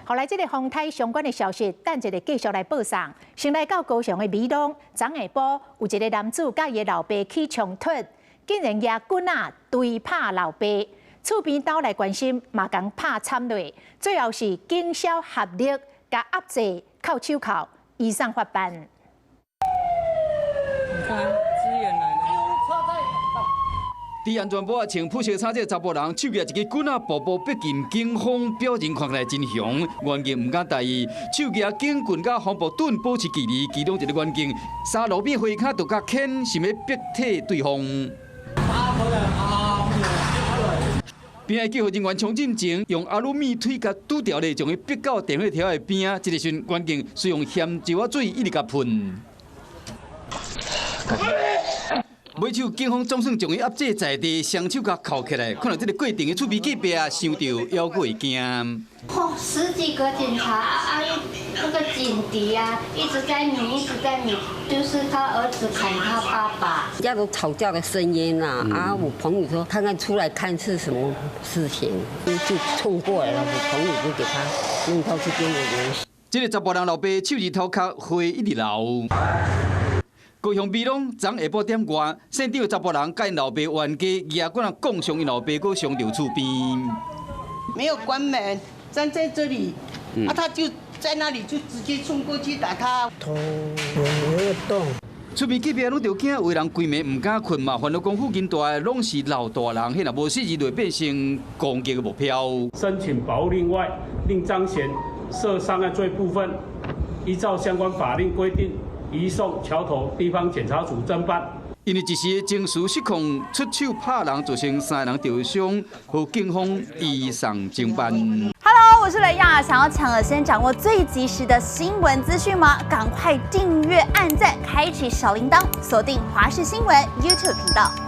後來這个風颱相關的消息，等一下繼續來報送。先來到高雄的美濃，昨下晡有一个男子佮伊的老爸起衝突，竟然舉棍仔追拍老爸，厝邊兜來關心，嘛共拍慘落，最後是警消合力共壓制，銬手銬，移送法辦。你看，支援來了。佇安全帽穿普色衫這个查埔人，手舉一支棍仔，步步逼近警方，表情看起來真兇，員警毋敢大意，手舉警棍佮防暴盾保持距離，其中一个員警三路邊花跤就共牽，想欲逼退對方。邊仔救護人員衝進前，用阿魯米推共拄著咧，將伊逼到電火條的邊仔。這个時陣，員警使用鹹石仔水一直共噴。尾手警方總算將伊壓制在地，雙手共銬起來，看著這个過程的厝邊隔壁想著猶閣會驚。哦，十幾個警察啊，那個警笛啊，一直在鳴，一直在鳴，就是他兒子砍他爸爸。家都吵架的聲音啊，啊，我朋友說看看出來看是什麼事情，就衝過來了，我朋友就給他弄到這邊的人。這个查埔人老爸手佇頭殼血一直流。高雄美濃昨下晡點外，現場查埔人佮𪜶老爸冤家，舉棍仔摃傷𪜶老爸，閣傷著厝邊。沒有關門，站在這裡，啊，他就在那裡就直接衝過去打他。頭有個洞。厝邊隔壁攏著驚，有人規暝毋敢睏嘛，煩惱講附近蹛的攏是老大人，彼若無死就會變成攻擊的目標。申請保護令外，另彰嫌涉傷害罪部分，依照相關法令規定，移送橋頭地方檢察署偵辦。因為一時情緒失控，出手拍人，造成三个人受傷，予警方移送偵辦。 Hello，我是雷亞，想要搶先掌握最及時的新聞資訊嗎？趕快訂閱、按讚、開啟小鈴鐺，鎖定華視新聞 YouTube 頻道。